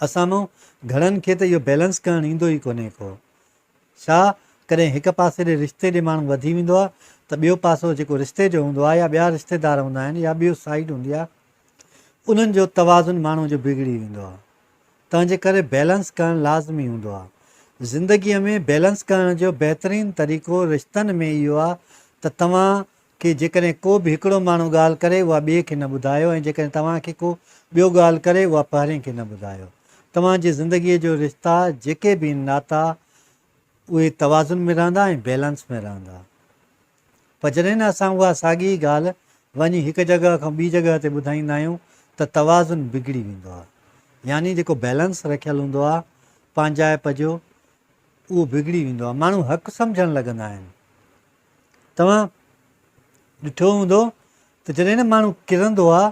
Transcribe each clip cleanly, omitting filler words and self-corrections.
اسان مان گهڻن کي ته اهو بيلنس ڪرڻ ايندو ئي ڪونهي ڪو. ڇا ڪڏهن هڪ پاسي ڏي رشتي ڏي ماڻهو وڌي ويندو آهي ته ٻيو پاسو جيڪو رشتي جو هوندو آهي يا ٻيا رشتيدار هوندا آهن يا ٻيو سائيڊ هوندي آهي انهن جو توازن ماڻهو جو بگڙي ويندو آهي. تنهن جي ڪري بيلنس ڪرڻ لازمي هوندو آهي. زندگيء ۾ بيلنس ڪرڻ جو بهترين طريقو رشتن ۾ اهو آهي ته توهان کي جيڪڏهن ڪو به هڪڙو ماڻهو ڳالهه ڪري اها ٻئي کي نه ٻڌايو ۽ جيڪڏهن توهان کي ڪو ٻيو ڳالهه ڪري اها پهرين کي نه ٻڌايو. توهان جي زندگيء جو رشتا جيڪي به آهن ناتا اهي توازن ۾ رهندا ۽ بيلنس ۾ رهندا. پر جڏهن نه اسان اها ساڳي ئي ڳالهه وڃي هڪ جڳهه کان ٻي جڳهه تي ٻڌائيندا آهيون ته توازن بگڙي ويندو آهي. يعني جيڪو بيلنس رکيل هوندو آهي پنهنجائپ جو اهو بگڙي ويندو آهي. ماڻهو حق سمجهڻ لڳندا آهن. توهان ڏٺو هوندو ته جڏهن نه ماڻهو ڪرندو آهي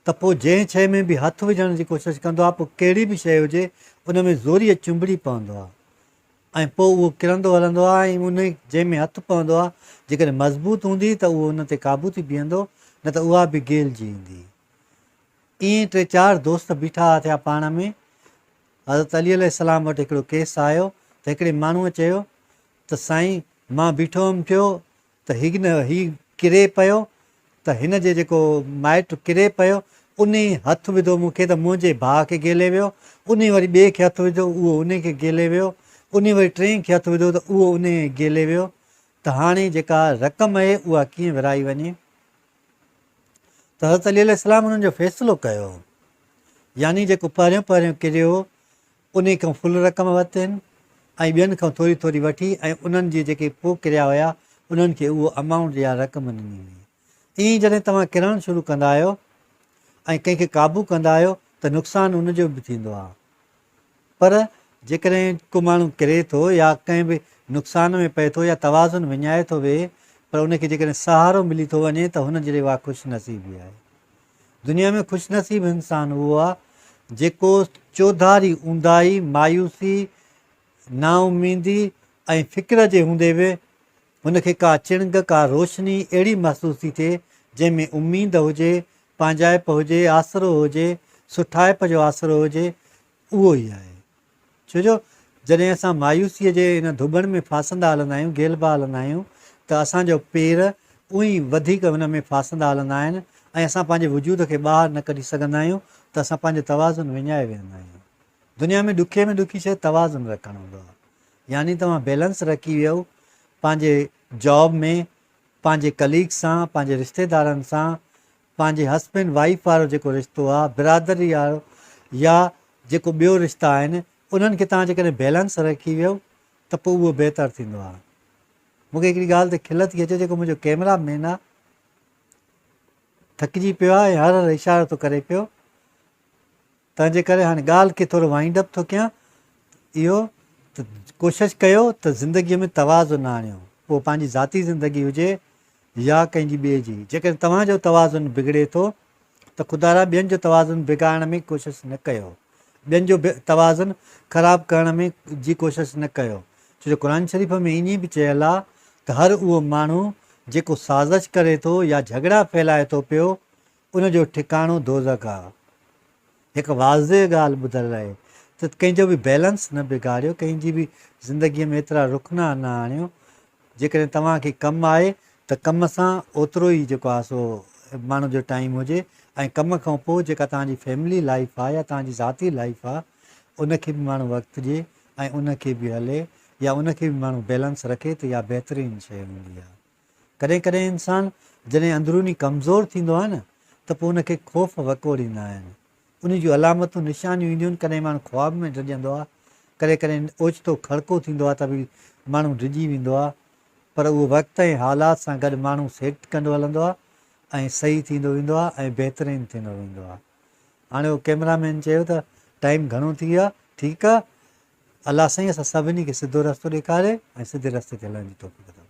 ته پوء جنهن شيء ۾ به هٿ وجهڻ جي ڪوشش ڪندو آهي پوء ڪهڙي به شيء هجي ان ۾ زوريء چنبڙي پوندو آهي ۽ پوء اهو ڪرندو هلندو آهي ۽ ان جنهن ۾ هٿ پوندو آهي جيڪڏهن مضبوط هوندي ته اهو ان تي قابو ٿي بيهندو نه ته اها به گيلجي ايندي. ائين ٽي چار دوست بيٺا ٿيا پاڻ ۾ حضرت علي عليه السلام وٽ هڪڙو ڪيس آيو ته هڪڙي ماڻهوء چيو ته سائين مان بيٺو هيم ٿيو ته هي نه هي ڪري پيو ته هن جي جيڪو مائٽ ڪري پيو انهي هٿ وڌو مون کي ته منهنجي ڀاء کي گهيلي ويو انهي وري ٻئي کي هٿ وڌو اهو انهي کي گهيلي ويو انهي وري ٽئين کي هٿ وڌو ته اهو انهي کي گهيلي ويو ته هاڻي جيڪا رقم اهي اها ڪيئن ورهائي وڃي ته حضرت علي عليه السلام انهن جو فيصلو ڪيو يعني جيڪو پهريون پهريون ڪريو انهي کان فل رقم ورتين ۽ ٻين کان ٿوري ٿوري وٺي ۽ انهن جي جيڪي پوء ڪريا هيا انهن کي اهو امائونٽ يا رقم ڏني وئي. ائين ئي جڏهن توهان ڪرڻ شروع ڪندا آهيو ۽ ڪنهن کي قابو ڪندا آهيو ته نقصان ان جو به ٿيندو آهي. پر جيڪڏهن ڪو ماڻهو ڪري ٿو يا ڪنهن به نقصان ۾ پئي ٿو يا توازن وڃائي ٿو ويهي پر ان کي جيڪڏهن سهارو ملي ٿو وڃي ته هن جي لاء اها خوش نصيبي آهي. دنيا ۾ خوش نصيب انسان اهو آ جيڪو چوڌاري اونداهي، مايوسي، نااميدي ۽ فڪر جي هوندي به هن کي ڪا چڻنگ، ڪا روشني اهڙي محسوس ٿي ٿئي جنهن ۾ اميد هجي، پنهنجائپ هجي، آسرو هجي، سٺائپ جو آسرو هجي، اهو ئي آهي. ڇو جو جڏهن اسان مايوسيء جي ان ڌٻڻ ۾ ڦاسندا هلندا آهيون، گهيلبا هلندا آهيون ته اسان جو پير اونهي وڌيڪ ان ۾ ڦاسندا هلندا آهن ۽ اسان پنهنجي وجود کي ٻاهر نه ڪڍي سگهندا آهيون ته اسان پنهنجو توازن وڃائي ويهندا آهيون. دنيا ۾ ڏکي ۾ ڏکي شيء توازن رکڻ هوندو آهي. يعني توهان بيلنس رکي ويهو پنهنجي جاب ۾، پنهنجي ڪليگ سان، پنهنجي رشتيدارن سان، پنهنجي هسبينڊ وائيف وارو جيڪو رشتو آ، برادري وارو يا جيڪو ٻيو رشتا آهن انهن کي توهان جيڪڏهن بيلنس رکي ويو ته پوء اهو بهتر ٿيندو آ. مون کي هڪڙي ڳالهه تي کل ٿي اچي جيڪو منهنجو ڪيمرا مين آ ٿڪجي پيو آ ۽ هر هر اشارو ٿو ڪري پيو. تنهن جي ڪري هاڻي ڳالهه کي ٿورو وائنڊ اپ ٿو ڪيان اهو ته ڪوشش ڪيو ته زندگيء ۾ توازن آڻيو پوء پنهنجي ذاتي زندگي هجي يا ڪنهن جي ٻئي جي جيڪڏهن توهان جو توازن بگڙي ٿو ته خدارا ٻين جو توازن بگاڙڻ ۾ ڪوشش نه ڪيو ٻين جو توازن خراب ڪرڻ ۾ جي ڪوشش نه ڪيو ڇو جو قرآن شريف ۾ ائين به چيل آ ته هر اهو ماڻهو جيڪو سازش ڪري ٿو يا جهڳڙا ڦهلائي ٿو پيو ان جو ٺڪاڻو دوزخ آ. هڪ واضح ڳالهه ٻڌل آهي ته ڪنهن جو به بيلنس نه بگاڙيو، ڪنهن جي به زندگيء ۾ ايترا رخ نه نه آڻيو. جيڪڏهن توهان کي ڪم آهي ته ڪم سان اوترو ئي جيڪو آهي سو ماڻهو جو ٽائيم هجي ۽ ڪم کان پوء جيڪا توهان جي فيملي لائيف آهي يا توهان جي ذاتي لائيف آهي ان کي به ماڻهو وقت ڏئي ۽ ان کي به هلي يا ان کي به ماڻهو بيلنس رکي ته اها بهترين شيء هوندي آهي. ڪڏهن ڪڏهن انسان جڏهن اندروني ڪمزور ٿيندو آهي نه ته پوء ان کي خوف وڪوڙيندا آهن. ان جون علامتون نشانيون اينديون آهن ڪڏهن ماڻهو خواب ۾ ڊڄندو آهي، ڪڏهن ڪڏهن اوچتو کڙڪو ٿيندو آهي ته به ماڻهو ڊڄي ويندو آهي پر اهو وقت ۽ حالات سان گڏ ماڻهو سيٽ ڪندو هلندو آهي ۽ صحيح ٿيندو ويندو آهي ۽ بهترين ٿيندو ويندو آهي. هاڻي اهو ڪئميرا مين چيو ته ٽائيم گهڻو ٿي ويو آهي ٺيڪ آهي الله سائين اسان سڀني کي سڌو رستو ڏيکاري ۽ سڌي رستي تي هلڻ جي توفيق عطا فرمائي.